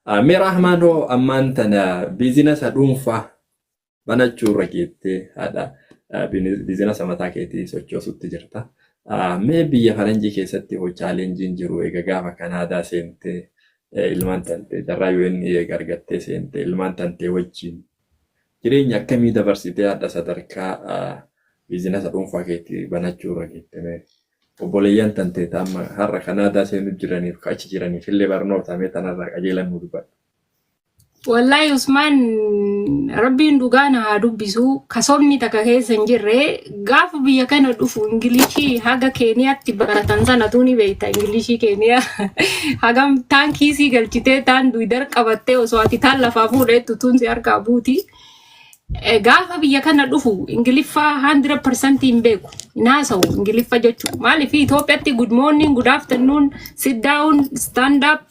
Mee Rahmaan hoo ammaan tana biizinasa dhuunfaa banachuu irra geettee haadha biizinasa mataa keetii sochoosutti jirta. Mee biyya faranjii keessatti hoo chaalenjiin jiru eega gaafa Kanaadaa seentee ilmaan tantee carraa UN eega argattee seentee ilmaan tantee wajjin jireenya akkamii dabarsitee haadha sadarkaa biizinasa dhuunfaa keetii banachuu irra geette mee obboleeyyan tantee ta amma har'a Kanaadaa seenuu jiraniif ka achi jiraniif illee barnoota mee tanarraa qajeelan nu dubbadhu. Wallahi Usmaan, rabbiin dhugaa na haa dubbisu, kasobni takka keessa hin jirre, gaafa biyya kana dhufu Ingilishii haga Keeniyaatti baratan sanatu ni beekta. Ingilishii Keeniyaa hagam taan kiisii galchitee taan duydar qabattee osoo ati taan lafaa fuudheettu tun si harkaa buuti. Gaafa biyya kana dhufu Ingiliffaa 100% hin beeku. Hin haasa'u Ingiliffa jechuudha. Maaliif Itoophiyaatti good morning, good afternoon, sit down, stand up,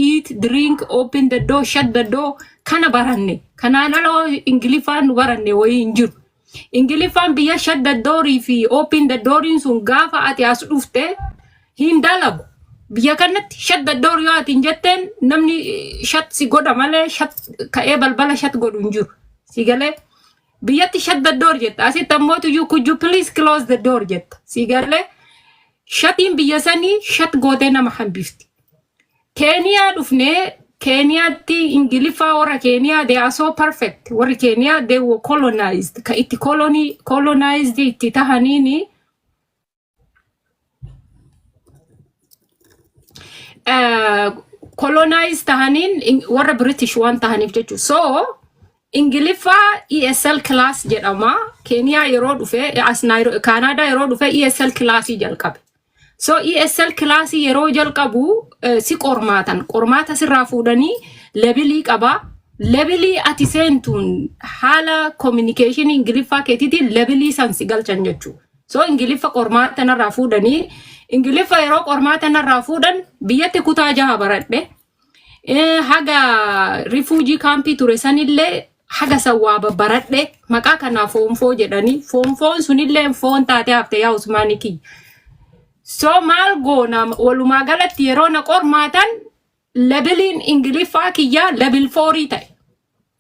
eat, drink, open the door, shut the door kana baranne. Kanaan ala Ingiliffaan nu baranne wayii hin jiru. Ingiliffaan biyya shut the door fi open the dooriin sun gaafa ati as dhufte hin dalagu. Biyya kanatti shut the door yoo ati hin jetteen namni shut si godha malee shut ka'ee balbala shut godhu hin jiru. Si galee biyyatti shut the door jetta. Asitti ammoo tuyyuu could you please close the door jetta. Si galee shutiin biyya sanii shut gootee nama hambifti. Keeniyaa dhufnee, Keeniyaatti Ingiliffaa warra Keeniyaa, they are so perfect. Warri Keeniyaa, they were colonized. Ka itti colony colonized itti tahaniini colonize tahaniin warra British waan tahaniif jechuudha. So Ingiliffaa ESL class jedhama. Keeniyaa yeroo dhufe, as Kaanaadaa yeroo dhufe ESL classii jalqabe. So ESL classii yeroo jalqabu si qormaatan, qormaata sirraa fuudhanii levelii qaba. Levelii ati seentuun haala communication Ingiliffaa keetiitiin levelii san si galchan jechuudha. So Ingiliffa qormaata narraa fuudhanii, Ingiliffa yeroo qormaata narraa fuudhan biyyatti kutaa 6 baradhe. Haga refugee campii ture sanillee haga san waa babbaradhe. Maqaa kanaa form 4 jedhanii, form fourn sunillee foon taatee hafte yaa Usmaanii kiyya. So maal goona, walumaa galatti yeroo na qormaatan leveliin Ingiliffaa kiyyaa level fourii ta'e.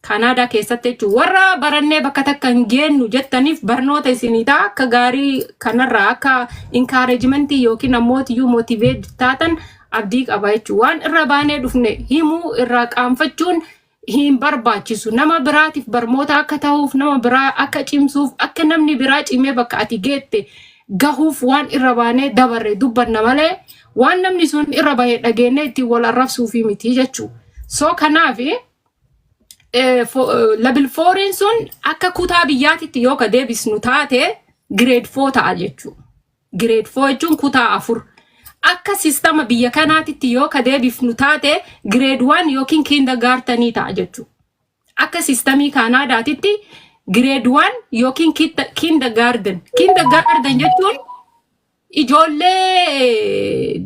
Kanaadaa keessatti jechuun warra barannee bakka takka hin geennu jettaniif barnoota isinii ta'a, akka gaarii kanarraa akka encouragementii yookiin ammoo iyyuu motivate taatan abdii qaba jechuudha. Waan irra baanee dhufne himuu irraa qaanfachuun hin barbaachisu. Nama biraatiif barnoota akka ta'uuf, nama biraa akka cimsuuf, akka namni biraa cimee bakka ati geette gahuuf waan irra baanee dabarre dubbanna malee waan namni sun irra bahee dhageenyee ittiin wal arrabsuufi miti jechuudha. So kanaafi level fouriin sun akka kutaa biyyaatitti yoo ka deebisnu taate grade 4 ta'a jechuudha. Grade 4 jechuun kutaa 4. Akka sistama biyya kanaatitti yoo ka deebifnu taate grade 1 yookiin kindergartenii ta'a jechuudha. Akka sistamii Kaanaadaatitti grade 1 yookiin kindergarten. Kindergarten jechuun ijoollee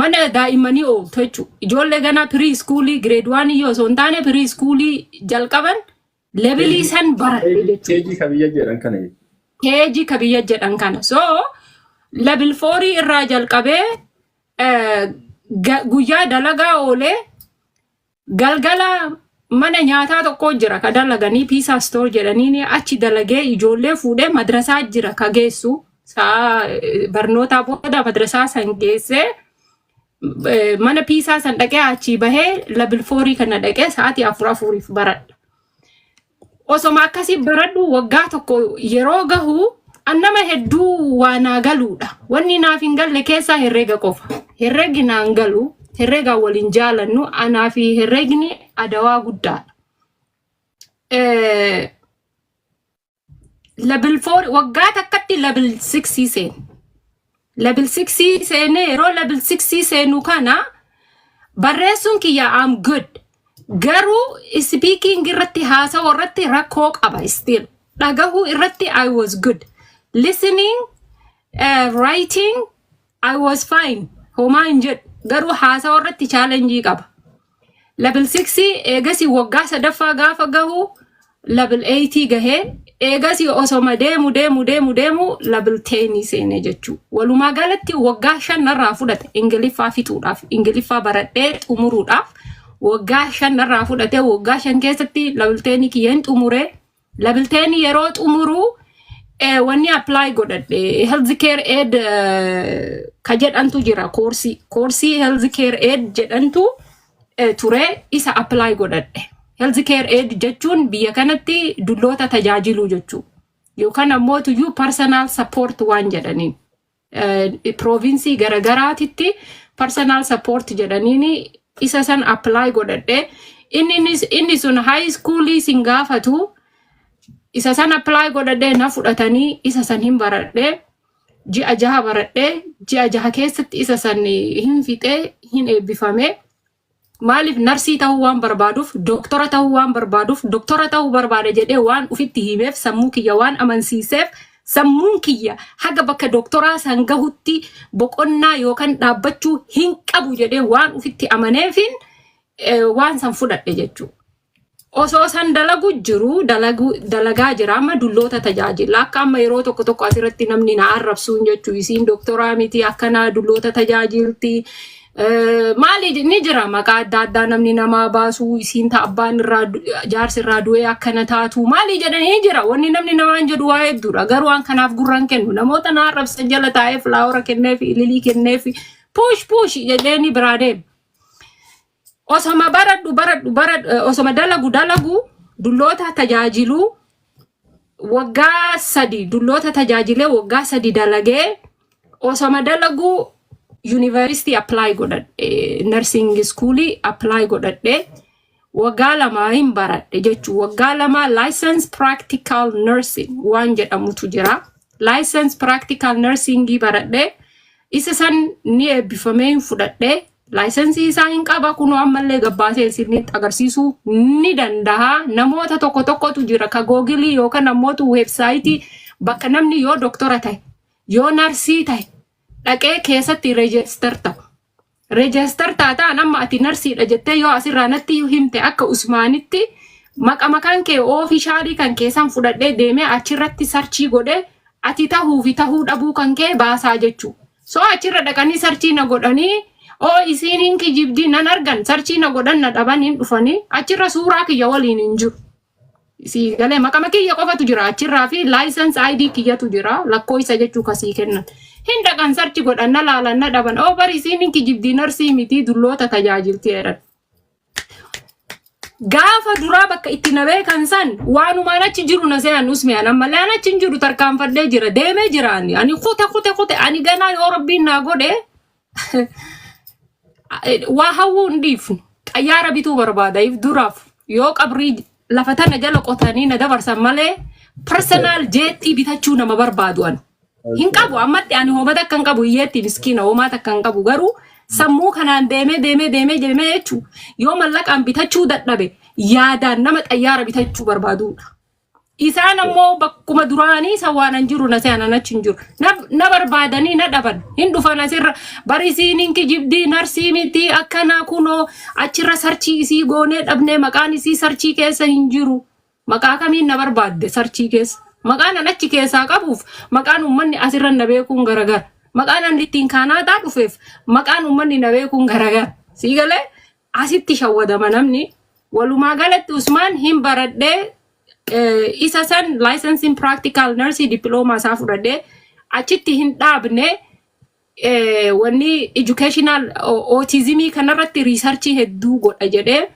mana daa'immanii ooltu jechuudha. Ijoollee ganaa pre schoolii grade 1 yoo osoo hin taane pre schoolii jalqaban levelii san baradhe jechuudha. KG ka biyya jedhan kana jechuudha. KG ka biyya jedhan kana. So level fourii irraa jalqabee guyyaa dalagaa oolee galgala mana nyaataa tokko jira ka dalaganii, pizza store jedhanii, achi dalagee ijoollee fuudhee madrasaa jira ka geessu, sa'a barnootaa booda madrasaa san geessee mana pizza san dhaqee achii bahee level fourii kana dhaqee sa'aatii 4 4f baradha. Osoma akkasii baradhu waggaa 1 yeroo gahu an nama hedduu waa naa galuudha. Wanni naaf hin galle keessaa herreega qofa. Herreegni naan galu, herreegaan waliin jaalannu, anaa fi herreegni adawaa guddaadha. Level 4 waggaa takkatti level 6 seene. Level 6 seenee, yeroo level 6 seenu kana barreessuun kiyya am good. Garuu speaking irratti, haasawaa irratti rakkoo qaba still. Dhagahuu irratti I was good. Listening, writing I was fine. Homaa hin jedhu. Garuu haasawaa irratti challenge qaba. Level 6 eegasii waggaa sadaffaa gaafa gahu level 8 gahee, eegasii osoma deemu deemu deemu deemu level 10 seenee jechuu. Walumaa galatti waggaa 5 narraa fudhate Ingiliffaa fixuudhaaf, Ingiliffaa baradhee xumuruudhaaf Waggaa 5 narraa fudhatee, waggaa 5 keessatti level 10 kiyya hin xumure. Level 10 yeroo xumuru wanni apply godhadhe, health care aid ka jedhantu jira, koorsii health care aid jedhantu ture, isa apply godhadhe. Health care aid jechuun biyya kanatti dulloota tajaajiluu jechuu, yookaan ammoo tuyyuu personal support waan jedhaniin, province garagaraatitti personal support jedhaniin, isa san apply godhadhe. Inni sun high schoolii sin gaafatu. Isa san apply godhadhe, na fudhatanii, isa san hin baradhe. Ji'a 6 baradhe. Ji'a 6 keessatti isa san hin fixee, hin eebbifame. Maaliif? Narsii ta'uu waan barbaaduuf, dooktora ta'uu waan barbaaduuf, dooktora ta'uu barbaada jedhee waan ufitti himeef, sammuu kiyya waan amansiiseef, sammuun kiyya haga bakka dooktoraa san gahutti boqonnaa yookaan dhaabbachuu hin qabu jedhee waan ufitti amaneefin waan san fudhadhe jechuudha. Osoo san dalagu jiru, dalagaa jira, amma dulloota tajaajila. Akka amma yeroo tokko tokko asirratti namni na arrabsuun jechuu, isiin dooktoraa miti, akkanaa dulloota tajaajilti. Maali ni jira, maqaa adda addaa namni namaa baasuu, isiin ta abbaan irraa jaarsi irraa du'ee akkana taatu maali jedhanii jira. Wanni namni namaan jedhu waa hedduudha. Garuu waan kanaaf gurran kennu. Namoota na arrabsan jala taa'ee flower kenneef, ililii kenneef, push push jedheeni biraa deema. Osoma baradhu baradhu baradhu, osoma dalagu dalagu, dulloota tajaajiluu, waggaa 3 dulloota tajaajilee, waggaa 3 dalagee, osoma dalagu yuunivarsiitii apply godhadhe, nursing schoolii apply godhadhe. Waggaa 2 hin baradhe jechuu. Waggaa 2 license practical nursing waan jedhamutu jira. License practical nursingii baradhe, isa san ni eebbifamee, hin fudhadhe. Licensii isaa hin qaba kunoo, ammallee gabbaasee isinitti agarsiisuu ni danda'a. Namoota tokko tokkotu jira ka Googleii yookaan namoota websiteii bakka namni yoo doktora ta'e, yoo narsii ta'e, dhaqee keessatti register ta'u. Register taataan, amma ati narsiidha jettee yoo asirraa natti himte, akka Usmaanitti maqaan kee officialii kan keessan fudhadhee deemee achirratti searchii godhee ati tahuu fi tahuu dhabuu kan kee baasaa jechuu. So achirra dhaqanii searchii na godhanii, oo isiin hin kijibdii nan argan, searchii na godhan, na dhaban, hin dhufanii achirra suuraa kiyya waliin hin jiru. Si galee? Maqama kiyya qofatu jira achirraa fi license ID kiyyatu jira, lakkoofsa jechuu kasii kennan. Hin dhaqan, search godhan, na laalan, na dhaban. Oo bari isiin hin kijibdii, narsii miti, dulloota tajaajilti jedhan. Gaafa duraa bakka itti na beekan san waanumaan achi jiru na se'an. Usmiyaan ammallee an achi hin jiru, tarkaanfadhee jira, deemee jira. Ani kute kute kute, ani ganaa yoo Rabbiin naa godhe waa hawwuu hin dhiifnu. Xayyaara bituu barbaada if duraaf. Yoo qabrii lafa tana jala qotanii na dabarsan malee, personal jetii bitachuu nama barbaadu ani. Hin qabu ammatti, ani homaa takka hin qabu, hiyyeetti miskiina, homaa takka hin qabu. Garuu sammuu kanaan deemee deemee deemee deemee jechuu, yoo mallaqaan bitachuu dadhabe, yaadaan nama xayyaara bitachuu barbaadudha. Isaan ammoo bakkuma duraanii isa waan an jiru na se'an, achi hin jiru. Na barbaadanii na dhaban. Hin dhufan asirra. Barisiin hin kijibdii, narsii miti, akkanaa kunoo achirra searchii isii goonee dhabnee, maqaan isii searchii keessa hin jiru. Maqaa kamiin na barbaadde searchii keessa? Maqaan an achi keessaa qabuuf maqaan uummanni asirra na beekuun garagara. Maqaan an ittiin Kaanaadaa dhufeef maqaan uummanni na beekuun garagara. Sii galee? Asitti shawwadama namni. Walumaa galatti Usmaan hin baradhee, isa san licensing practical nursing diploma isaa fudhadhee achitti hin dhaabne. Wanni educational autismii kanarratti researchii hedduu godha jedhee,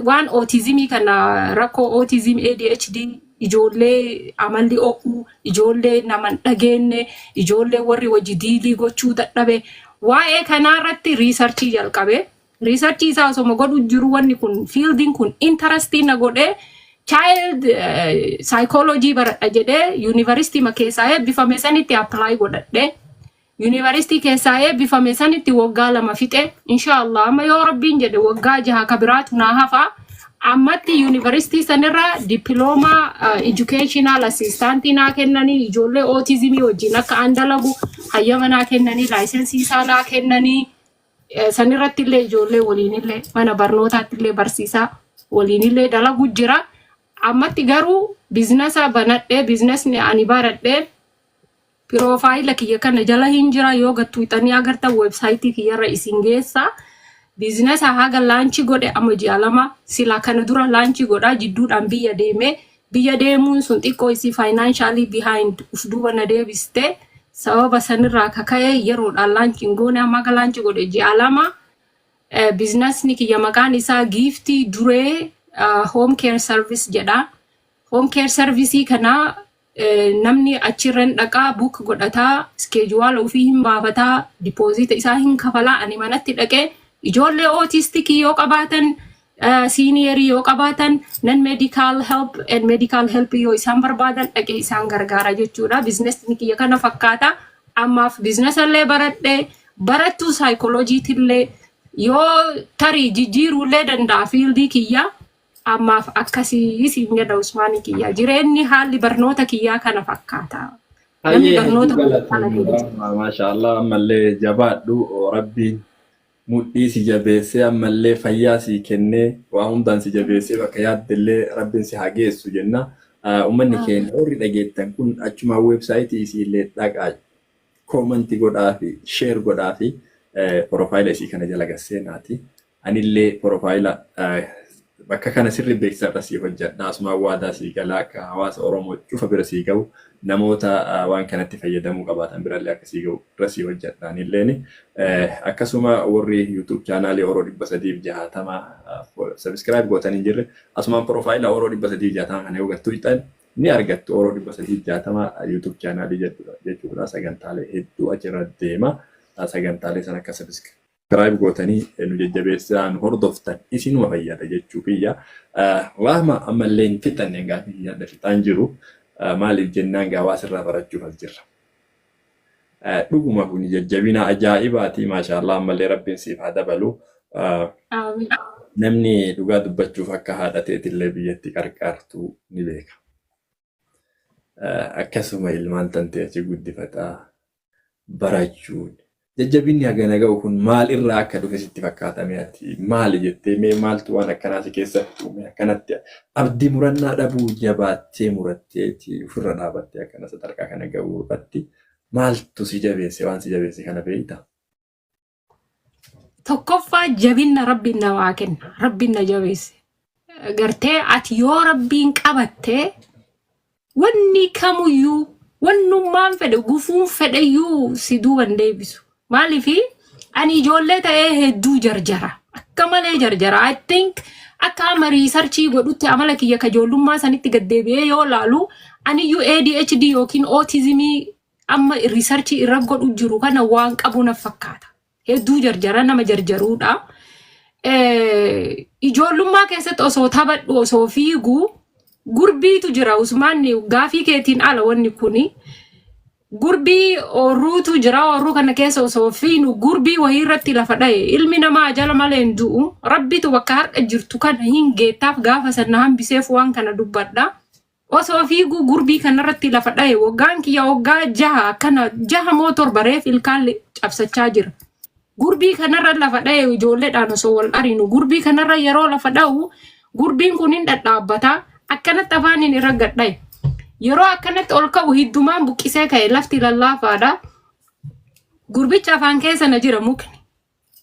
waan autismii kana, rakkoo autism, ADHD, ijoollee amalli o'uu, ijoollee nama hin dhageenye, ijoollee warri wajji dealii gochuu dadhabe, waa'ee kanaarratti researchii jalqabe. Researchii isaa osoma godhu jiru, wanni kun, fieldiin kun interestii na godhee, child psychology baradha jedhee yuunivarsiitii ma keessaa eebbifame sanitti apply godhadhe. Yuunivarsiitii keessaa eebbifame sanitti waggaa 2 fixe. Inshaallah amma yoo Rabbiin jedhe waggaa 6 ka biraatu naa hafa. Ammatti yuunivarsiitii sanirraa dippiloomaa educational assistantii naa kennanii, ijoollee autismii wajjin akka an dalagu hayyama naa kennanii, licensii isaa naa kennanii, sanirratti illee ijoollee waliinillee mana barnootaatti illee barsiisaa waliinillee dalagu jira. Ammatti garuu businessa banadhee, businessni ani baradhee profile kiyya kana jala hin jira. Yoo gattuuxanii agartan, websiteii kiyyarra isin geessa. Business haga launch godhe amma ji'a 2. Silaa kana dura launch godhaa jidduudhaan biyya deemee, biyya deemuun sun xiqqoo isii financially behind uf duuba na deebiste. Sababa sanirraa kaka'e yeroodhaan launch hin goone. Amma haga launch godhe ji'a 2. Businessni kiyya maqaan isaa Giiftii Duree Home Care Service jedha. Home care service kana namni achirra hin dhaqaa, book godhataa, schedule ofii hin baafataa, deposit isaa hin kafalaa. Ani manatti dhaqee ijoollee autistic yoo qabaatan, senior yoo qabaatan, non medical help and medical help yoo isaan barbaadan dhaqee isaan gargaara jechuudha. Businessni kiyya kana fakkaata. Ammaaf businessallee baradhee, barattuu saayikolojiitillee, yoo tarii jijjiiruullee danda'a field kiyya. Ammaaf akkasii siin jedha, Usmaanii kiyya. Jireenyi haalli barnoota kiyyaa kana fakkaata. Namni Hayyee, barnoota hedduu kana galatoomi. Maashaallah, ammallee jabaadhu. Rabbiin mudhii si jabeessee, ammallee fayyaa si kennee, waa hundaan si jabeessee, bakka yaaddellee Rabbiin si haa geessu jenna. Uummanni keenya warri dhageettan kun achuma website isiillee dhaqaa, comment godhaa fi share godhaa fi profile isii kana jala gasseenaati. Anillee profile bakka kana sirri beeksisa irra sii hojjedha. Asumaan waadaa sii galaa, akka hawaasa Oromoo cufa bira sii ga'u, namoota waan kanatti fayyadamuu qabaatan birallee akka sii ga'u irra sii hojjedha. Anilleen akkasuma warri YouTube channel Oroo 360 subscribe gootanii hin jirre, asumaan profile Oroo 360 kana yoo gattuu hixan ni argattu. Oroo 360 YouTube channel jechuudha. Sagantaalee hedduu achirra deema. Sagantaalee sana akka subscribe gootanii nu jajjabeessaa nu hordoftan isinuma fayyada jechuu kiyya. Waama ammallee hin fixanne, gaaffii kiyya fixaan jiru. Maaliif jennaan gaa hawaasa barachuuf as jirra. Dhuguma kun jajjabina ajaa'ibaati, maashaallah, ammallee Rabbiin siif haa dabalu. Amiin. Namni dhugaa dubbachuuf akka haadha teetillee biyyatti qarqaartu ni beeka. Akkasuma ilmaan tantee achi guddifataa barachuun jajjabinni hagana ga'u kun maal irraa akka dhufe sitti fakkaatame? Ati maali jettee, mee maaltu waan akkanaa si keessatti uume? Akkanatti abdii murannaa dhabuu, jabaattee muratteeti ofirra dhaabattee akkana sadarkaa kana ga'uu irratti maaltu si jabeesse? Waan si jabeesse kana beektaa? Tokkoffaa, jabinna Rabbiin namaa kenna. Rabbiin na jabeesse. Gartee ati yoo Rabbiin qabattee, wanni kamuyyuu, wannummaan fedhe, gufuun fedheyyuu si duuban deebisu. Maaliifi ani ijoollee ta'ee hedduu jarjara. Akka malee jarjara. I think akka amma research godhutti amala kiyya ka ijoollummaa sanitti gaddeebi'ee yoo laalu, aniyyuu ADHD yookiin autism amma research irra godhu jiru kana waan qabu na fakkaata. Hedduu jarjara, nama jarjaruudha. Ijoollummaa keessatti osoo taphadhu, osoo fiigu, gurbiitu jira. Usmaan, gaafii keetiin ala wanni kuni. Gurbii ooruutu jira. Oorruu kana keessa osoo fiinu gurbii wayii irratti lafa dha'e. Ilmi namaa ajala malee hin du'u. Rabbitu bakka har'a jirtu kana hin geettaaf gaafa sana hambiseef waan kana dubbadha. Osoo fiiguu gurbii kanarratti lafa dha'e. Waggaan kiyya waggaa 6 akkana, 6 moo 7, reef ilkaan cabsachaa jira. Gurbii kanarra lafa dha'e. Ijoolleedhaan osoo wal ariinu gurbii kanarra yeroo lafa dha'u, gurbiin kun hin dhadhaabbata. Akkanatti afaaniin irra gad dha'e. Yeroo akkanatti ol ka'u hiddumaan buqqisee ka'e, lafti lallaafaadha. Gurbicha afaan keessa na jira mukni.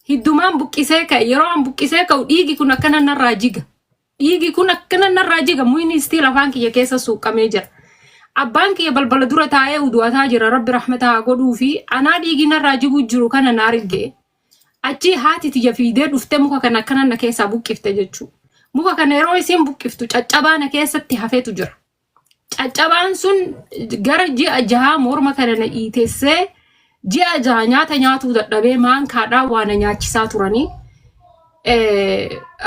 Hiddumaan buqqisee ka'e. Yeroo an buqqisee ka'u dhiigi kun akkana narraa jiga. Dhiigi kun akkana narraa jiga, mukni still afaan kiyya keessa suuqamee jira. Abbaan kiyya balbala dura taa'ee udu'ataa jira, Rabbi rahmata haa godhuu fi anaa dhiigi narraa jiguu jiru kana na arge. Achi haati tiyya fiidee dhuftee muka kana akkana na keessaa buqqifte jechuudha. Muka kana yeroo isiin buqqiftu caccabaa na keessatti hafeetu jira. Caccabaan sun gara ji'a 6 morma kana na dhiitessee, ji'a 6 nyaata nyaatuu dadhabee, maankaadhaa waa na nyaachisaa turanii.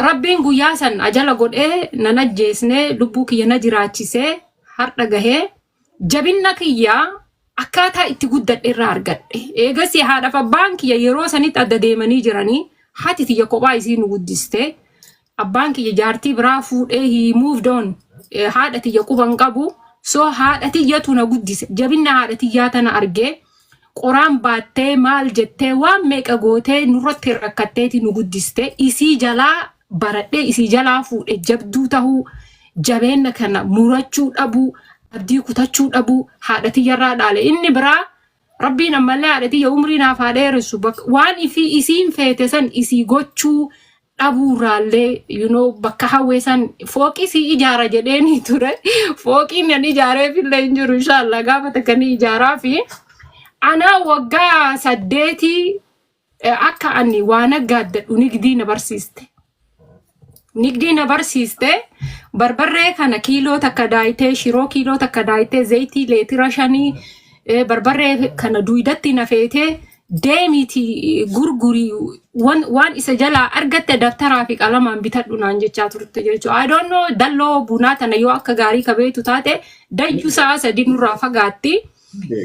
Rabbiin guyyaa san ajala godhee nan ajjeesnee, lubbuu kiyya na jiraachisee har'a gahee. Jabinna kiyyaa akkaataa itti guddadhe irraa argadhe. Eegas haadhaaf abbaan kiyya yeroo sanitti adda deemanii jiranii, haati tiyya kophaa isii nu guddiste. Abbaan kiyya jaartii biraa fuudhee he moved on. Haadha tiyya quban qabu. So haadha tiyyatu na guddise. Jabinna haadha tiyyaa tana argee, qoraan baattee, maal jettee, waan meeqa gootee nurratti rakkatteeti nu guddiste. Isii jalaa baradhee, isii jalaa fuudhe jabduu tahuu, jabeenna kana murachuu dhabuu, abdii kutachuu dhabuu haadha tiyyarraa dhaale. Inni biraa Rabbiin ammallee haadha tiyya umrii naaf haa dheeressu. Waan ifii isiin feete san isii gochuu dhabuurraallee bakka hawwee san fooqii sii ijaara jedheeni ture. Fooqiin nan ijaareefillee hin jiru, inshallah gaafa takka ni ijaaraa fi anaa waggaa 8 akka ani waan aggaaddadhu nigdii na barsiiste. Nigdii na barsiiste. Barbarree kana kiiloo 1 daayitee, shiroo kiiloo 1 daayitee, zayitii leetira 5, barbarree kana duydatti na feetee, deemiiti gurgurii, waan isa jalaa argatte dabtaraa fi qalamaan bitadhu naan jechaa turte jechuudha. I don't know, dalloo bunaa tana yoo akka gaarii kabeetu taate, dayyu sa'a 3 nurraa fagaatti.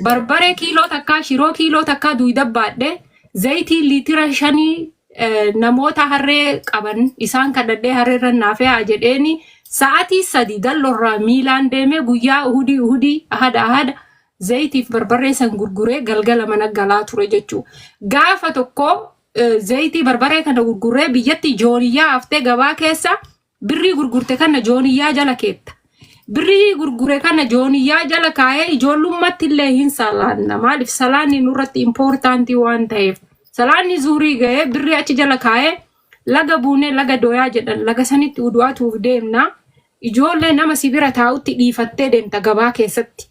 Barbaree kiiloo 1, shiroo kiiloo 1 duyda baadhe, zayitii liitira 5 namoota harree qaban isaan kadhadhee harreerra naafee haa jedheeni sa'aatii 3 dallorraa miilaan deemee guyyaa uhudii uhudii, ahada ahada zayitiif barbarree san gurguree galgala mana galaa ture jechuudha. Gaafa tokko zayitii barbarree kana gurguree biyyatti jooniyyaa haftee gabaa keessa birrii gurgurte kana jooniyyaa jala keetta. Birrii gurgure kana jooniyyaa jala kaa'ee ijoollummaatti illee hin salaanna. Maaliif? Salaanni nurratti important waan ta'eef. Salaanni zuurii ga'ee birrii achi jala kaa'ee laga buunee, laga doyaa jedhan, laga sanitti udu'atuuf deemna. Ijoollee nama si bira taa'utti dhiifattee deemta gabaa keessatti.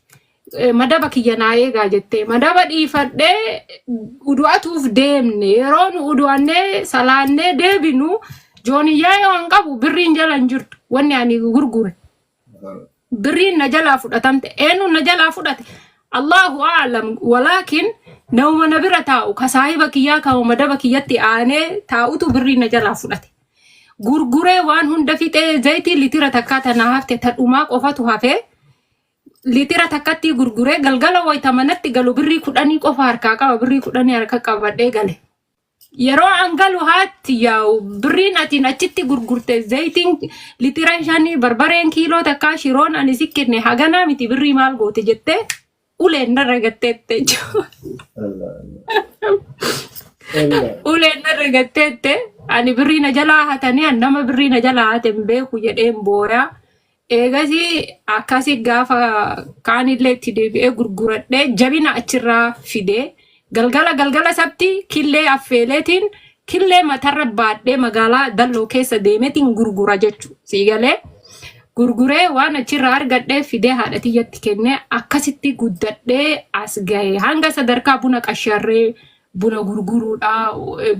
Madaba kiyya naa eegaa jettee madaba dhiifadhee udu'atuuf deemne. Yeroo nu udu'annee salaannee deebinu jooniyyaa yoo hin qabu, birriin jala hin jirtu wanni ani gurgure. Birriin na jalaa fudhatamte. Eenyu na jalaa fudhate? Allahu a'lam, walaakin nama na bira taa'u, ka saahiba kiyyaa, ka madaba kiyyatti aanee taa'utu birrii na jalaa fudhate. Gurguree waan hunda fixee zayitii litira 1 tanaa hafte, ta dhumaa qofatu hafee, litira takkatti gurguree galgala wayita manatti galu birrii 10 qofa harkaa qaba. Birrii 10 harka qabadhee gale. Yeroo an galu haatti yaa'u, birriin atiin achitti gurgurte, zayitiin litira 5, barbareen kiiloo 1, shiroon ani si kenne haganaa miti, birrii maal goote jettee uleen narra gatteette. Uleen narra gatteette. Ani birrii na jalaa hatanii, an nama birrii na jalaa hate hin beeku jedheen booyaa. Eegasii akkasi gaafa kaanillee itti deebi'ee gurguradhee jabina achirraa fidee galgala galgala sabti killee affeeleetiin killee matarra baadhee magaalaa dalloo keessa deemeetiin gurgura jechuudha. Siigalee gurguree waan achirraa argadhee fidee haadha tiyyatti kennee akkasitti guddadhee as gahe, hanga sadarkaa buna qasharree buna gurguruudha,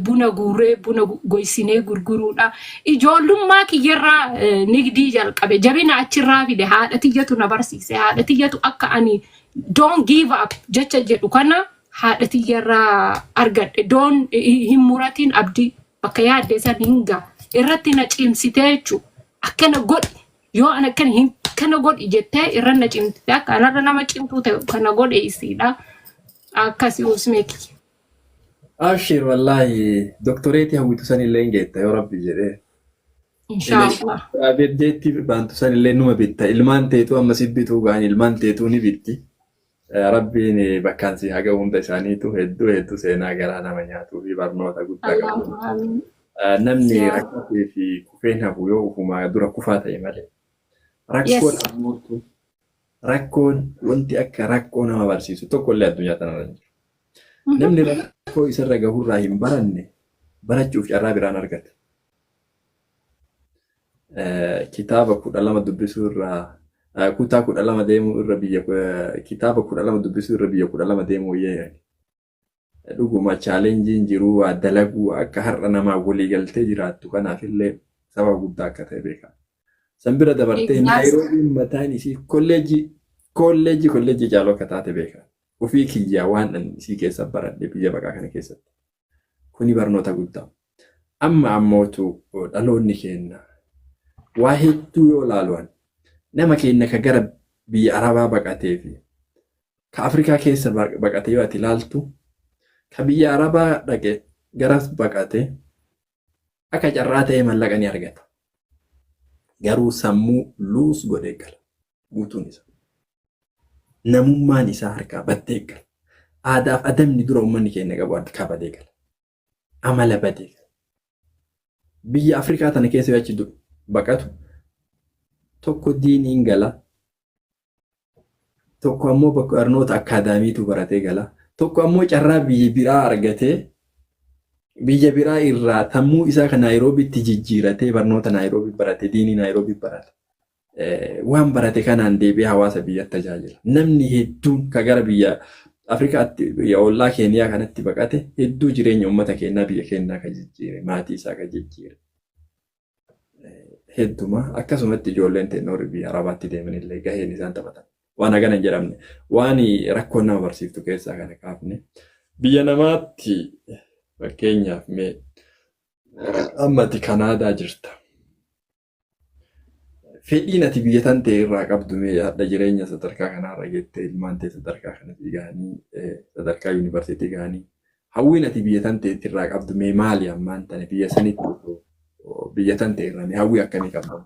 buna guurree buna goysinee gurguruudha. Ijoollummaa kiyyarraa nigdii jalqabe, jabina achirraa fide. Haadha tiyyatu na barsiise. Haadha tiyyatu akka ani "don't give up" jecha jedhu kana haadha tiyyarraa argadhe. Don't hin muratiin abdii, bakka yaadde san hin ga'a. Irratti na cimsitee jechuudha. Akkana godhi, yoo ana akkana hin kana godhi jettee irra na cimsite. Akka anarra nama cimtuu ta'e kana godhe isiidha. Akkasii usmeeki. Abshir, wallaahi doktoreetii hawwitu sanillee hin geetta yoo rabbi jedhee. Inshaallah. Jeetti baantu sanillee numa bitta. Ilmaan teetuu amma si bituu ga'an, ilmaan teetuu ni bitti. Rabbiin bakkaan si haga hunda isaaniitu hedduu hedduu seenaa garaa nama nyaatuu fi barnoota guddaa qabu. Allahumma amiin. Namni rakkatee fi kufeen hafu yoo ufumaa dura kufaa ta'e malee. Rakkoon ammootu, rakkoon wanti akka rakkoo nama barsiisu tokko illee addunyaa tanarra hin jiru. Namni rakkoo isarra gahurraa hin baranne barachuuf carraa biraan argata. Kitaaba 12 dubbisuu irraa kutaa 12 deemuu irra biyya kitaaba 12 dubbisuu irra biyya 12 deemuu wayyaa. Dhuguma challengeiin jiruu waa dalaguu akka har'a namaa walii galtee jiraattu kanaaf illee sababa guddaa akka ta'e beekama. San bira dabartee Naayiroobiin mataan isii kolleejjii kolleejjii kolleejjii caaluu akka taate beekama. Ofii kiyyaa waan ani isii keessa baradhe biyya baqaa kana keessatti. Kuni barnoota guddaa. Amma ammootu dhaloonni keenya waa hedduu yoo laaluwan, nama keenya ka gara biyya Arabaa baqatee fi ka Afrikaa keessa baqate yoo ati ilaaltu, ka biyya Arabaa dhaqe garas baqate akka carraa ta'ee mallaqa ni argata. Garuu sammuu lose godhee gala guutuun isaa. Namummaan isaa harkaa baddee gala. Aadaaf adabni dura uummanni keenya qabu harkaa badee gala. Amala badee gala. Biyya Afrikaa tana keessa yoo achi baqatu, tokko diiniin gala, tokko ammoo bakka barnoota akkaadaamiitu baratee gala. Tokko ammoo carraa biyya biraa argatee biyya biraa irraa sammuu isaa kan Naayiroobiitti jijjiiratee barnoota Naayiroobii barate, diinii Naayiroobii barate. Waan barate kanaan deebi'ee hawaasa biyyatti tajaajila. Namni hedduun ka gara biyya Afrikaatti, biyya ollaa Keeniyaa kanatti baqate hedduu jireenya uummata keenyaa, biyya keenyaa ka jijjiire, maatii isaa ka jijjiire. Hedduma akkasumatti ijoolleen teenya biyya Arabaatti deemanillee gaheen isaan taphatan waan hagana hin jedhamne. Waan rakkoon nama barsiiftu keessaa kana kaafne. Biyya namaatti, fakkeenyaaf, mee ammati Kanaadaa jirta. Fedhiin ati biyya tan ta'e irraa qabdu mee hadha jireenya sadarkaa kanarra geettee, ilmaan ta'e sadarkaa kanatti gahanii, sadarkaa yuunivarsiitii gahanii, hawwiin ati biyya tan ta'e irraa qabdu mee maali? Ammaan tana biyya sanitti biyya tan ta'e irraa mee hawwii akkamii qabda?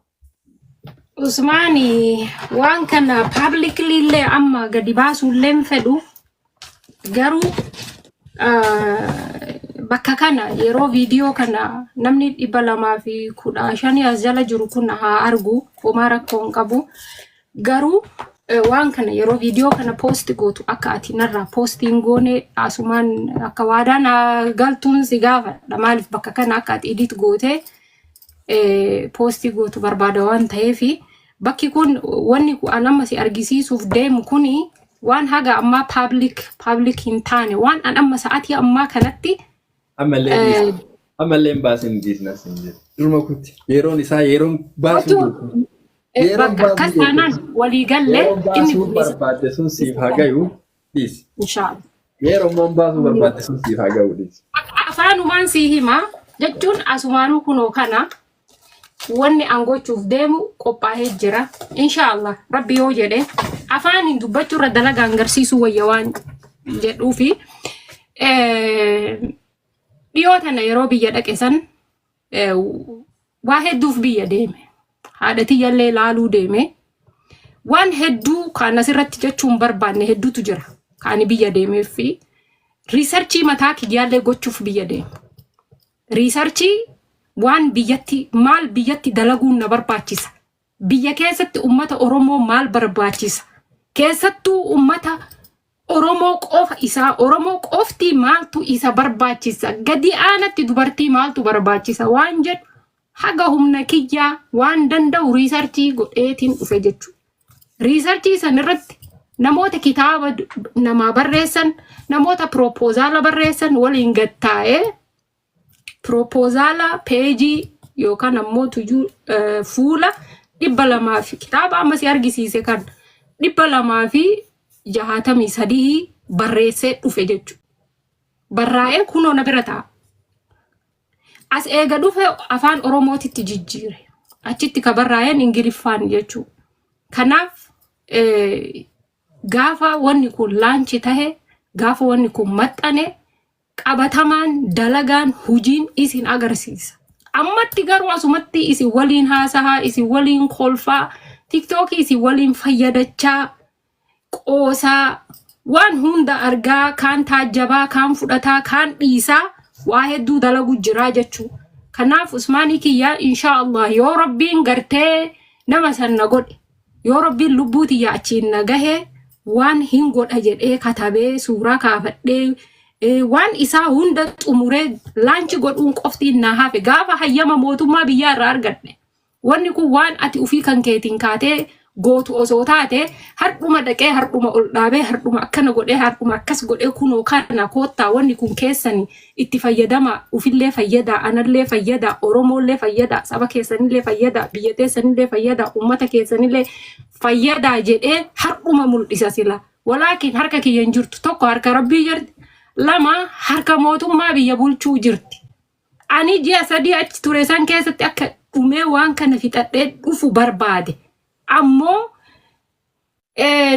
Usmaani, waan kana publicly illee amma gadi baasuu illee hin fedhu, garuu bakka kana yeroo viidiyoo kana namni 215 as jala jiru kun haa argu, homaa rakkoo hin qabu. Garuu waan kana yeroo viidiyoo kana post gootu akka ati narraa post hin goone asumaan akka waadaan galtuun si gaafadha. Maaliif, bakka kana akka ati edit gootee post gootu barbaada waan ta'eefi. Bakki kun, wanni an amma si argisiisuuf deemu kuni, waan haga ammaa public hin taane, waan an amma sa'atii ammaa kanatti Ammallee ammallee hin baasin, business hin jedhu. Duruma kuti yeroon isaa yeroon baasuu jirtu. Yeroon bakka akkas baasuu taanaan walii galle. Yeroon inni baasuu kun barbaadde sun siif haa gayu, dhiisi. Inshaallah. Yeroo ammaan baasuu barbaadde sun siif haa gayu, dhiisi. Afaanumaan sii hima jechuun asumaanuu kunoo kana wanni an gochuuf deemu qophaa'ee jira. Inshaallah, Rabbi yoo jedhe, afaaniin dubbachuu irra dalagaan agarsiisuu wayya waan jedhuufi, dhiyoo tana yeroo biyya dhaqe san waa hedduuf biyya deeme. Haadha tiyyallee laaluu deeme. Waan hedduu kan asirratti jechuun barbaanne hedduutu jira. Kan biyya deemeef fi research mataa kiyyaallee gochuuf biyya deeme. Research waan biyyatti, maal biyyatti dalaguun na barbaachisa. Biyya keessatti ummata Oromoo maal barbaachisa? Keessattuu ummata Oromoo qofa isaa, Oromoo qofti maaltu isa barbaachisa? Gadi aanatti dubartii maaltu barbaachisa? Waan jedhu haga humna kiyyaa waan danda'u research godheetiin dhufe jechuudha. Research san irratti namoota kitaaba namaa barreessan, namoota proposal barreessan waliin gattaa'ee proposal page yookaan ammoo tuyyuu fuula 200 fi kitaaba amma si argisiise kan 263 barreessee dhufe jechuudha. Barraa'ee kunoo na bira taa'a. As eega dhufe afaan Oromootitti jijjiire. Achitti ka barraa'een Ingiliffaan jechuudha. Kanaaf gaafa wanni kun launch tahe, gaafa wanni kun maxxane, qabatamaan dalagaan hujiin isin agarsiisa. Ammatti garuu asumatti isin waliin haasahaa, isin waliin kolfaa, TikTokii isin waliin fayyadachaa, qoosaa, waan hunda argaa, kaan taajjabaa, kaan fudhataa, kaan dhiisaa, waa hedduu dalagu jiraa jechuudha. Kanaaf Usmaanii kiyyaa, insha Allah, yoo Rabbiin gartee nama san na godhe, yoo Rabbiin lubbuu tiyya achiin na gahe, waan hin godha jedhee katabee, suuraa kaafadhee, waan isaa hunda xumuree launch godhuun qoftiin na hafe, gaafa hayyama mootummaa biyyaa irraa argadhe. Wanni kun waan ati ufii kan keetiin kaatee gootu osoo taate, hardhuma dhaqee, hardhuma ol dhaabee, hardhuma akkana godhee, hardhuma akkas godhee, kunoo kana, koottaa, wanni kun keessani, itti fayyadama, ufillee fayyada, anallee fayyada, Oromoollee fayyada, saba keessanillee fayyada, biyya teessanillee fayyada, ummata keessanillee fayyada jedhee hardhuma mul'isa sila. Walaakin harka kiyya hin jirtu. Tokko harka Rabbii jirti, lama harka mootummaa biyya bulchuu jirti. Ani ji'a 3 achi ture san keessatti akka dhumee waan kana fixadhee dhufu barbaade. Ammoo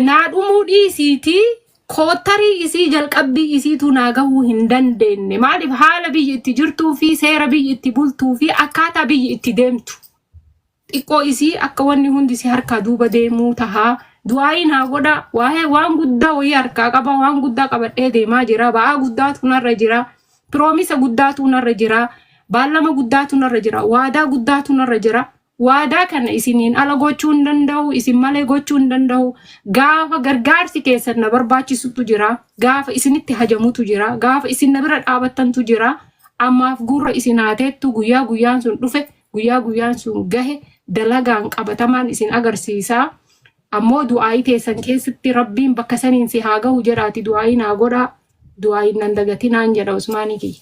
naa dhumuu dhiisiitii koottarii isii jalqabbii isiitu naa gahuu hin dandeenye. Maaliif, haala biyyi itti jirtuu fi seera biyyi itti bultuu fi akkaataa biyyi itti deemtu. Xiqqoo isii akka wanni hundi si harkaa duuba deemuu tahaa. Du'aayi naa godha. Waa'ee waan guddaa wayii harkaa qaba. Waan guddaa qabadhee deemaa jira. Ba'aa guddaatu narra jira. Promise guddaatu narra jira. Baallama guddaatu narra jira. Waadaa guddaatu narra jira. Waadaa kana isiniin ala gochuu hin danda'u, isin malee gochuu hin danda'u. Gaafa gargaarsi keessan na barbaachisutu jira. Gaafa isinitti hajamutu jira. Gaafa isin na bira dhaabattantu jira. Ammaaf gurra isin haateettu guyyaa guyyaan sun dhufe, guyyaa guyyaan sun gahe dalagaan qabatamaan isin agarsiisaa. Ammoo du'aayii teessan keessatti Rabbiin bakka saniin si haa gahu jedhaati du'aayii naa godhaa. Du'aayiin nan dagatinaan jedha Usmaanii kiyya.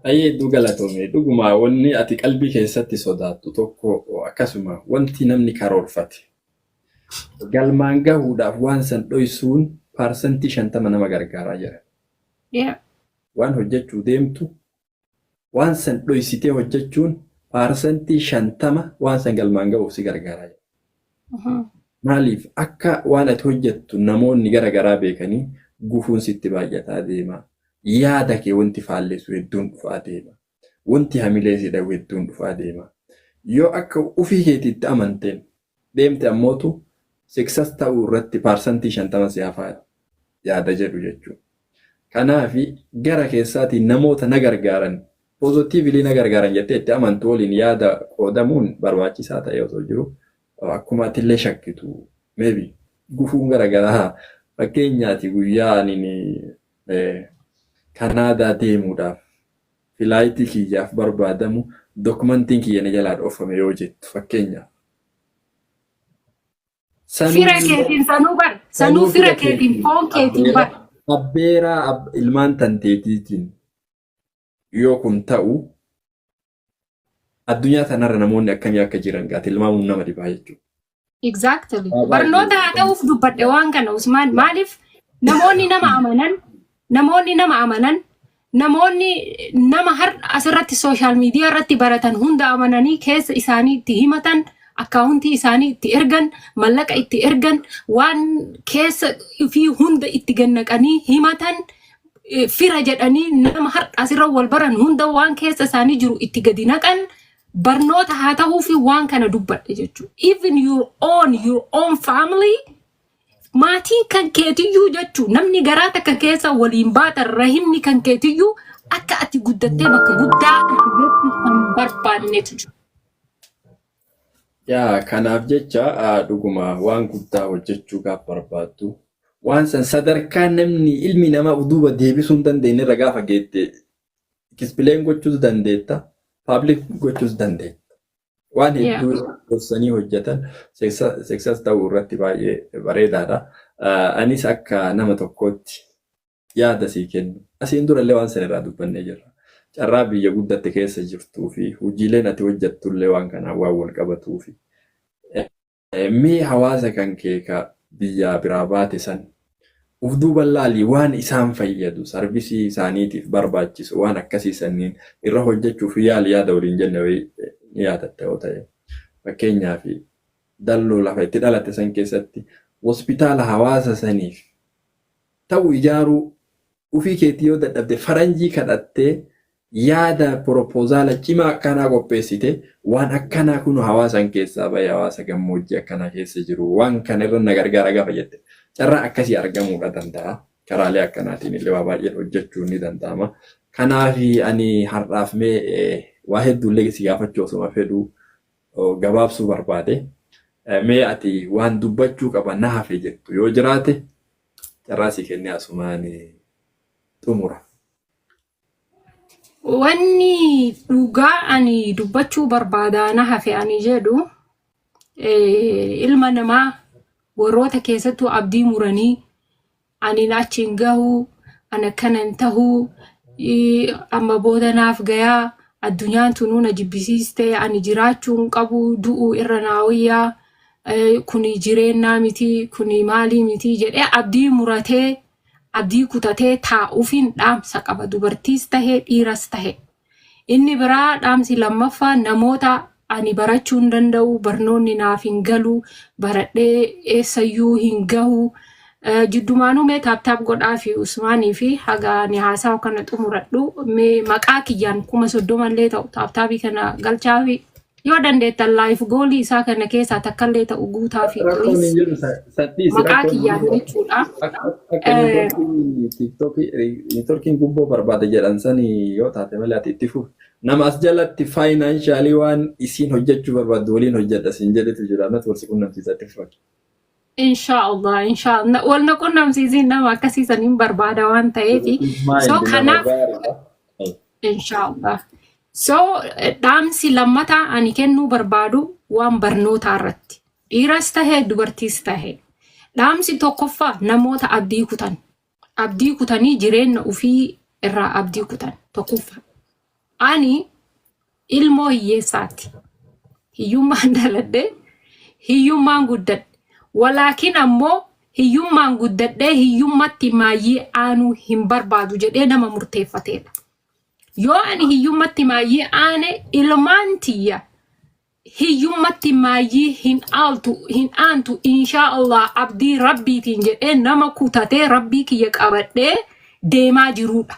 Baay'ee hedduu galatoome. Dhuguma wanni ati qalbii keessatti sodaattu tokko akkasuma wanti namni karoorfate galmaan gahuudhaaf waan san dhoysuun 50% nama gargaaraa jira. Waan hojjechuu deemtu waan san dhoysitee hojjechuun 50% waan san galmaan gahuuf si gargaaraa jira. Maaliif akka waan ati hojjettu namoonni gara garaa beekanii gufuun sitti baay'ataa deema. Yaada kee wanti faallessu hedduun dhufaa deema. Wanti hamilee si dhawu hedduun dhufaa deema. Yoo akka ofii keetiitti amanteen deemte ammootu success ta'uu irratti 50% si hafaa yaada jedhu jechuudha. Kanaaf gara keessaatiin namoota na gargaaran, positively na gargaaran jettee itti amantu waliin yaada qoodamuun barbaachisaa ta'e osoo jiru, akkuma atillee shakkitu maybe gufuun garaagaraa, fakkeenyaati guyyaa ani Kanaadaa deemuudhaaf flight kiyyaaf barbaadamu documentiin kiyya na jalaa dhoofame yoo jettu fakkeenyaaf. Fira keetiin sanuu bar. Sanuu fira keetiin, foon keetiin bar. Abbeeraa ilmaan tanteetiitiin yoo kun ta'u, addunyaa tanarra namoonni akkamii akka jiran gaa tilmaamuun nama dhibaa jechuudha. Exactly. Barnoota haa ta'uuf dubbadhe waan kana, Usmaan. Maaliif namoonni nama amanan, namoonni nama amanan, namoonni nama har asirratti social media irratti baratan hunda amananii keessa isaanii itti himatan, accountii isaanii itti ergan, mallaqa itti ergan, waan keessa fi hunda itti gannaqanii himatan, fira jedhanii nama har asirra wal baran hunda waan keessa isaanii jiru itti gadi naqan, barnoota haa ta'uu fi waan kana dubbadhe jechuudha. Even your own family, maatiin kan keetiyyuu jechuun namni garaa takka keessa waliin baatan, rahimni kan keetiyyuu akka ati guddattee bakka guddaa kan barbaannetu jiru. Yaa, kanaaf jecha dhuguma waan guddaa hojjechuu gaaf barbaaddu waan san sadarkaa namni ilmi namaa duuba deebisuu hin dandeenye irra gaafa geette explain gochuus dandeetta, public gochuus dandeetta. Waan hedduu gorsanii hojjetan success ta'uu irratti baay'ee bareedaadha. Anis akka nama tokkootti yaada sii kennu. Asiin durallee waan sana irraa dubbannee jirra. Carraa biyya guddatte keessa jirtuu fi hojiileen ati hojjettullee waan kanaan waan wal qabatuu fi mee hawaasa kan kee ka biyyaa biraa baate san uf duuban laalii waan isaan fayyadu, service isaaniitiif barbaachisu, waan akkasii sanniin irra hojjechuuf yaali yaada waliin jenne wayii ni yaadatta yoo ta'e. Fakkeenyaaf dalloo lafa itti dhalatte san keessatti hospitaala hawaasa saniif ta'u ijaaruu, ufii keetii yoo dadhabde faranjii kadhattee yaada proposal cimaa akkanaa qopheessite, waan akkanaa kun hawaasan keessaa bahe, hawaasa gammoojjii akkanaa keessa jiru waan kana irra na gargaara gaafa jette, carraa akkasii argamuudha danda'a. Karaalee akkanaatiin illee waa baay'een hojjechuun ni danda'ama. Kanaaf ani har'aaf mee waa hedduullee si gaafachuu osuma fedhuu gabaabsuu barbaade. Mee ati waan dubbachuu qaba na hafe jettu yoo jiraate carraa si kennee asumaan xumura. Wanni dhugaa ani dubbachuu barbaadaa na hafe ani jedhu, ilma namaa warroota keessattuu abdii muranii ani achi hin gahu, ani akkana hin tahuu, amma booda naaf gayaa, addunyaan tunuu na jibbisiiste, ani jiraachuu hin qabu, du'uu irra naa wayyaa, kuni jireenyaa miti, kuni maalii miti jedhee abdii muratee abdii kutatee taa'uufiin dhaamsa qaba, dubartiis tahee dhiiras tahe. Inni biraa dhaamsi lammaffaa namoota ani barachuu hin danda'u, barnoonni naaf hin galu, baradhee eessayyuu hin gahu. Jiddumaanuu mee tap tap godhaa fi Usmaanii fi haga ani haasawa kana xumuradhu mee maqaa kiyyaan 30,000 illee ta'u tap tapii kana galchaa fi Yoo dandeettan life goalii isaa kana keessaa takkallee ta'u guutaa fi Rakkoon please. Hin jiru, sadhiisi Maqaa rakkoon hin kiyyaan jiru. Jechuudha. Akka networkii TikTokii networkiin gubboo barbaada jedhan sani yoo taate malee ati itti fufi. Nama as jalatti financially waan isiin hojjechuu barbaaddu waliin hojjedha siin jedhetu jira. Natti wal si qunnamsiisa, itti fufi. Inshaallah, inshaallah. Wal na qunnamsiisiin, nama akkasiisan hin barbaada waan ta'eef. So Mind nama kanaaf gaariidha. Inshaallah. So dhaamsi lammataa ani kennuu barbaadu waan barnootaa irratti. Dhiiras tahee dubartiis tahee. Dhaamsi tokkoffaa namoota abdii kutan. Abdii kutanii jireenya ofii irraa abdii kutan tokkoffaa. Ani ilmoo hiyyeessaati. Hiyyummaan dhaladhee, hiyyummaan guddadhe. Walaakin ammoo hiyyummaan guddadhee hiyyummatti maayyii aanuu hin barbaadu jedhee nama murteeffateedha. Yoo ani hiyyummatti maayyii aane, ilmaan tiyya hiyyummatti maayyii hin aaltu, hin aantu, inshaa Allah, abdii rabbiitiin jedhee nama kutatee rabbii kiyya qabadhee deemaa jiruudha.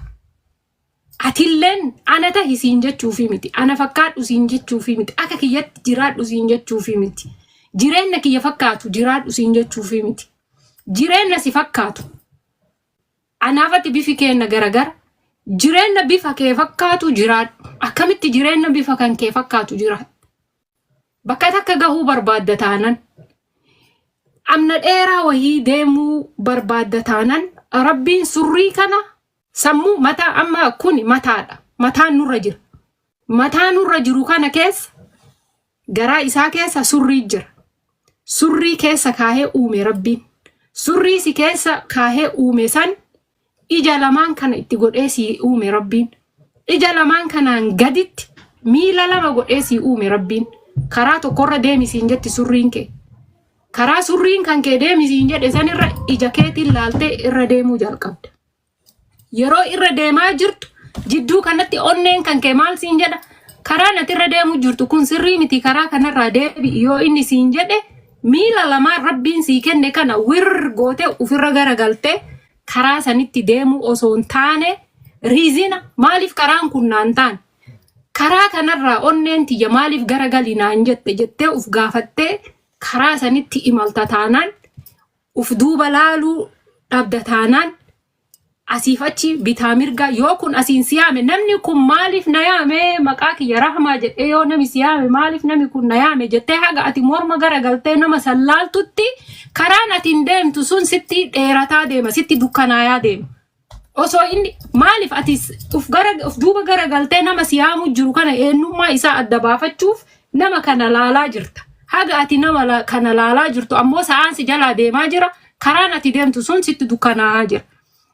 Atilleen ana tahi siin jechuufi miti. Ana fakkaadhu siin jechuufi miti. Akka kiyyatti jiraadhu siin jechuufi miti. Jireenya kiyya fakkaatu jiraadhu siin jechuufi miti. Jireenya si fakkaatu. Anaafatti bifi keenna garagara. Jireenya bifa kee fakkaatu jiraadhu. Akkamitti jireenya bifa kan kee fakkaatu jiraadhu? Bakka takka gahuu barbaadda taanan, amna dheeraa wahii deemuu barbaadda taanan, rabbiin surrii kana sammuu mataa, amma kuni mataadha. Mataan nurra jira. Mataa nurra jiru kana keessa, garaa isaa keessa surrii jira. Surrii keessa kaahee uume rabbiin. Surrii si keessa kaahee uume san ija lamaan kana itti godhee si uume rabbiin. Ija lamaan kanaan gaditti miila lama godhee si uume rabbiin. Karaa tokkorra deemi siin jetti surriin kee. Karaa surriin kan kee deemi siin jedhe sanirra ija keetiin laaltee irra deemuu jalqabda. Yeroo irra deemaa jirtu jidduu kanatti onneen kan kee maal siin jedha? Karaa ati irra deemuu jirtu kun sirrii miti, karaa kanarraa deebi'i yoo inni siin jedhe, miila lamaan rabbiin sii kenne kana wir gootee ofirra garagaltee karaa sanitti deemuu osoo hin taane, reason maaliif karaan kun naan taane, karaa kanarraa onneen tiyya maaliif garagali naan jette jettee uf gaafattee karaa sanitti imalta taanaan, uf duuba laaluu dhabda taanaan, asiif achi bitaa mirga yoo kun asiin si yaame, namni kun maaliif na yaame, maqaa kiyya Rahmaa jedhee yoo nami si yaame, maaliif nami kun na yaame jettee haga ati morma garagaltee nama san laaltutti karaan ati hin deemtu sun sitti dheerataa deema, sitti dukkanaayaa deema. Osoo inni maaliif ati uf duuba garagaltee nama si yaamuu jiru kana eenyummaa isaa adda baafachuuf nama kana laalaa jirta. Haga ati nama kana laalaa jirtu ammoo sa'aan si jalaa deemaa jira. Karaan ati deemtu sun sitti dukkanaa'aa jira.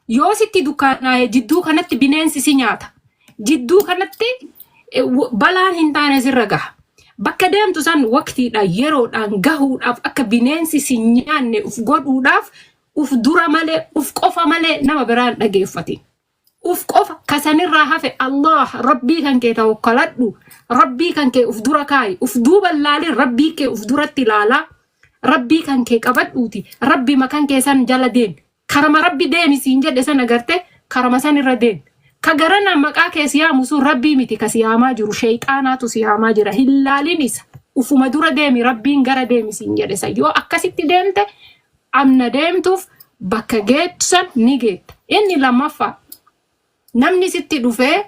Yoo sitti dukkanaa'e jidduu kanatti bineensi si nyaata. Jidduu kanatti balaan hin taane sirra gaha. Bakka deemtu san waqtiidhaan yeroodhaan gahuudhaaf, akka bineensi si nyaanne uf godhuudhaaf, uf dura malee, uf qofa malee nama biraan dhageeffatin. Uf qofa kasanirraa hafe Allah rabbii kan kee tawakkaladhu, rabbii kan kee uf dura kaayi, uf duuba laalin, rabbii kee uf duratti ilaalaa, rabbii kan kee qabadhuuti rabbi makan kee san jala deemi. Karama rabbi deemi siin jedhe san agarte karama san irra deemi. Ka garana maqaa kee si yaamu sun rabbii miti, ka si yaamaa jiru sheeyxaanaatu si yaamaa jira. Hin laalin isa. Ufuma dura deemi, rabbiin gara deemi siin jedhe san. Yoo akkasitti deemte amna deemtuuf bakka geettu san ni geetta. Inni lammaffaa, namni sitti dhufee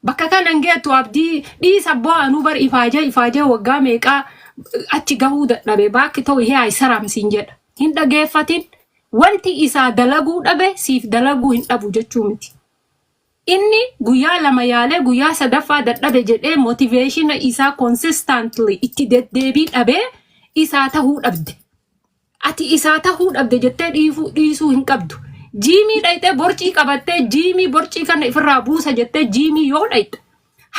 bakka kana hin geettu, abdii dhiisa, bu'aa bar ifaajee ifaajee waggaa meeqaa achi gahuu dadhabe, baakki ta'u ihee አይሰራም siin jedha. Hin dhageeffatin. Wanti isaa dalaguu dhabe siif dalaguu hin dhabu jechuu miti. Inni guyyaa 2 yaalee guyyaa sadaffaa dadhabe jedhee motivation isaa consistently itti deddeebii dhabee isaa tahuu dhabde. Ati isaa tahuu dhabde jettee dhiisuu hin qabdu. Gymii dhayxee borcii qabattee, gymii borcii kana ifirraa buusa jettee gymii yoo dhayxe,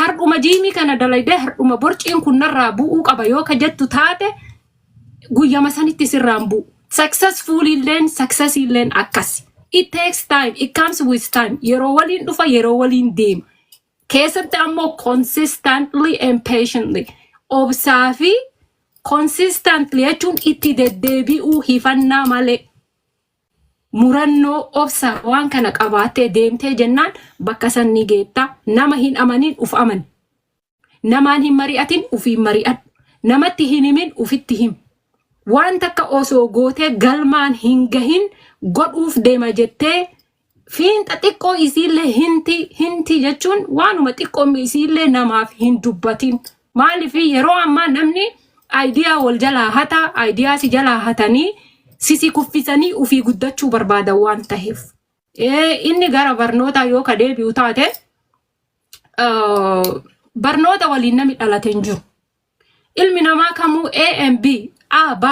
hardhuma gymii kana dalaydee hardhuma borciin kun narraa bu'uu qaba yoo ka jettu taate, guyyama sanitti sirraan bu'u. Successful illeen, success illeen akkas. It takes time. It comes with time. Yeroo waliin dhufa, yeroo waliin deema. Keessatti ammoo consistently and patiently. Obsaa fi consistently jechuun itti deddeebi'uu, hifannaa malee. Murannoo, obsa waan kana qabaattee deemtee jennaan bakka san ni geetta. Nama hin amanin, uf amani. Namaan hin mari'atin, ufiin mari'adhu. Namatti hin himin, ufitti him. Waan takka osoo gootee galmaan hin gahin godhuuf deema jettee fiinxa xiqqoo isiillee hinti hinti jechuun waanuma xiqqoo isiillee namaaf hin dubbatin. Maaliif? Yeroo ammaa namni idea wal jalaa hata, idea si jalaa hatanii sisi kuffisanii ufii guddachuu barbaadan waan taheef. Inni gara barnootaa yoo ka deebi'u taate, barnoota waliin namni dhalate hin jiru. Ilmi namaa kamuu A and B, A, B,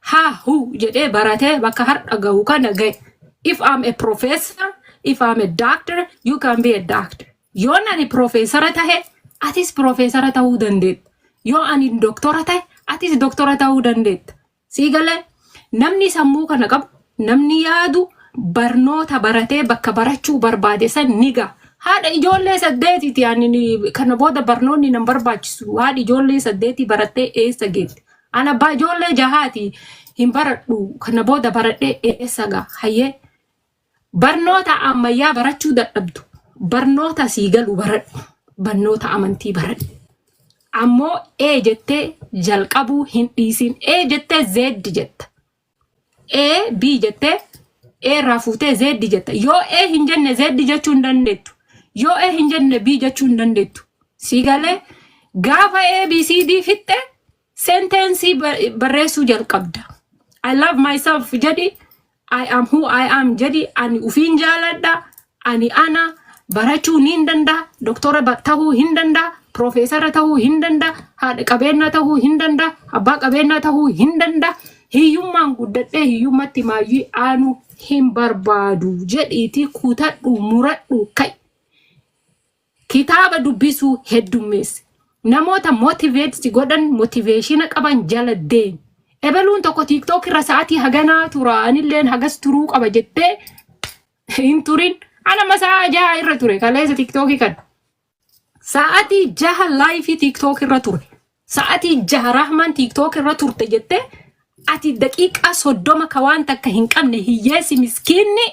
H, Hu jedhee baratee bakka har'a gahu kana gahe. If I'm a professor, if I'm a doctor, you can be a doctor. Yoon ani profeesara tahe, atis profeesara ta'uu dandeetta. Yoo ani doktora tahe, atis doktora ta'uu dandeetta. Sii galee? Namni sammuu kana qabu, namni yaadu barnoota baratee bakka barachuu barbaade san ni gaha. Haadha ijoollee saddeetiiti ani, kana booda barnoonni nan barbaachisu. Haadhi ijoollee saddeetii barattee eessa geette? Ani abbaa ijoollee jahaati, hin baradhu, kana booda baradhee eessa gaha? Hayyee, barnoota ammayyaa barachuu dadhabdu, barnoota sii galu baradhu, barnoota amantii baradhu. Ammoo A jettee jalqabuu hin dhiisin. A jettee Z jetta. A B jettee A irraa fuutee Z jetta. Yoo A hin jenne, Z jechuu hin dandeettu. Yoo A hin jenne, B jechuu hin dandeettu. Sii galee? Gaafa A B C D fixxe, sentence barreessuu jalqabda. "I love myself" jedhi. "I am who I am" jedhi. Ani ufiin jaaladha. Ani ana barachuu ni danda'a. Doktora ta'uu hin danda'a. Profeesara ta'uu hin danda'a. Haadha qabeenyaa ta'uu hin danda'a. Abbaa qabeenyaa ta'uu hin danda'a. Hiyyummaan guddadhee hiyyummatti maayyii aanuu hin barbaadu jedhiitii kutadhu, muradhu, ka'i. Kitaaba dubbisuu heddummeessi. Namoota motivate si godhan, motivation qaban jala deemi. Ebeluun tokko TikTok irra sa'aatii haganaa tura, anilleen hagas turuu qaba jettee hin turin. Ana amma sa'a 6 irra ture kaleessa TikTokii kana. Sa'aatii 6 live TikTok irra ture. Sa'aatii 6 Rahman TikTok irra turte jettee ati daqiiqaa 30 ka waan takka hin qabne, hiyyeessi miskiinni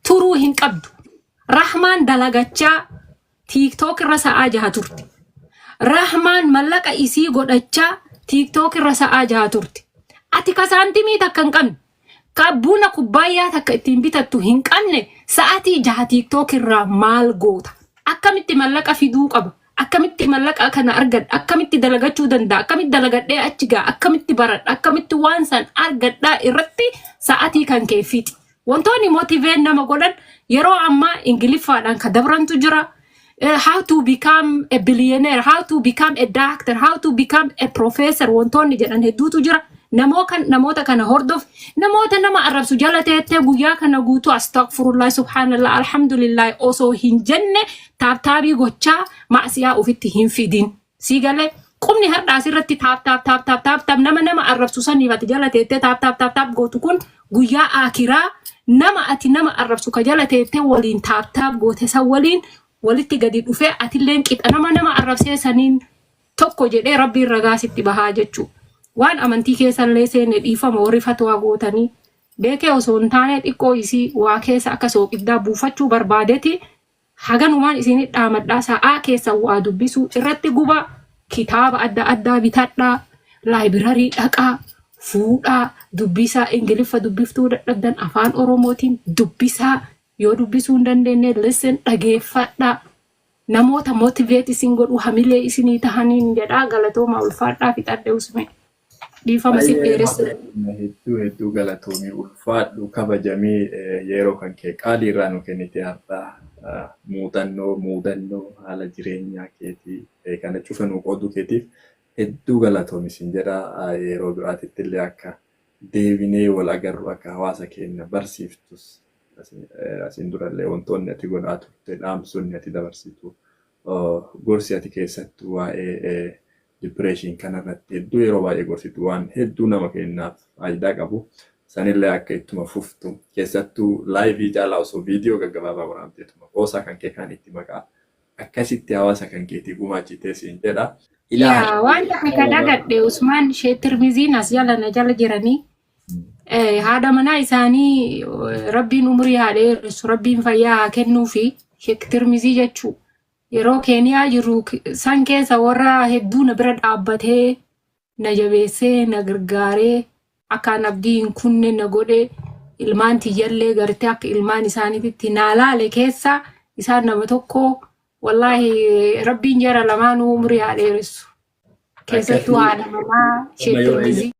turuu hin qabdu. Rahmaan dalagachaa TikTok irra sa'a 6 turte. Rahmaan mallaqa isii godhachaa TikTok irra sa'a 6 turte. Ati ka saantimii takka hin qabne, ka buna kubbaayyaa takka ittiin bitattu hin qabne, sa'aatii 6 TikTok irraa maal goota? Akkamitti mallaqa fiduu qaba? Akkamitti mallaqa kana argadha? Akkamitti dalagachuu danda'a? Akkamitti dalagadhee achi ga'a? Akkamitti baradha? Akkamitti waan san argadhaa irratti sa'aatii kan kee fixi. Wantoonni motivate nama godhan yeroo ammaa Ingiliffaadhaan ka dabrantu jira. How to become a billionaire, how to become a doctor, how to become a professor wantoonni jedhan hedduutu jira. Namoota kana hordof. Namoota nama arrabsu jala teettee guyyaa kana guutuu astaghfirullah, subhanallah, alhamdulillah osoo hin jenne tap tapii gochaa maasiyaa ofitti hin fidin. Sii galee? Qubni har'a asirratti tap tap tap tap tap tap nama arrabsu saniif ati jala teettee tap tap tap tap gootu kun, guyyaa aakiraa nama ati nama arrabsu ka jala teettee waliin tap tap goote san waliin walitti gadi dhufee, atilleen qixa nama nama arrabsee saniin tokko jedhee Rabbiin ragaa sitti bahaa jechuudha. Waan amantii keessallee seene, dhiifama warri fatwaa gootanii, beekee osoo hin taane xiqqoo isii waa keessa akka sooqiddaa buufachuu barbaadeti haganumaan isinit dhaamadhaa. Sa'aa keessa waa dubbisuu irratti guba, kitaaba adda addaa bitadhaa, library dhaqaa, fuudhaa, dubbisaa. Ingiliffa dubbiftuu dadhabdan, afaan Oromootiin dubbisaa. Yoo dubbisuu hin dandeenye, listen, dhageeffadhaa, namoota motivate isin godhu, hamilee isinii tahaniin jedhaa. Galatooma, ulfaadhaa, fixadhe usme, dhiifama si dheeresse. Hedduu hedduu galatoomii, ulfaadhu, kabajamii. Yeroo kan kee qaalii irraa nu kennite har'a muuxannoo muudannoo haala jireenyaa keetii kana cufa nu qooduu keetiif hedduu galatoomi sin jedha. Yeroo biraatitti illee akka deebinee wal agarru, akka hawaasa keenya barsiiftus, asiin durallee wantoonni ati godhaa turte, dhaamsonni ati dabarsitu, gorsi ati keessattuu waa'ee depression kanarratti hedduu yeroo baay'ee gorsitu waan hedduu nama kennaaf faayidaa qabu. Sanillee akka ittuma fuftu, keessattuu live caalaa osoo viidiyoo gaggabaabaa waraabdeetuma qoosaa kan kee kan itti maqaa akkasitti hawaasa kan keetii gumaachitee siin jedha. Yaa, waan takka kan dagadhe Usmaan, Sheek Tirmiziin as jala na jala jiranii haadha manaa isaanii Rabbiin umurii haa dheeressu, Rabbiin fayyaa haa kennuu fi Sheek Tirmizii jechuu yeroo Keeniyaa jiru san keessa warra hedduu na bira dhaabbatee. Na jabeessee na gargaaree akkaan abdii hin kunne na godhe, ilmaan tiyyallee gartee akka ilmaan isaaniititti naa laale keessa isaan nama tokko. Wallaahi, rabbiin jara lamaanuu umurii haa dheeressu. Keessattuu haadha manaa Amma yoo Sheek Tirmizii.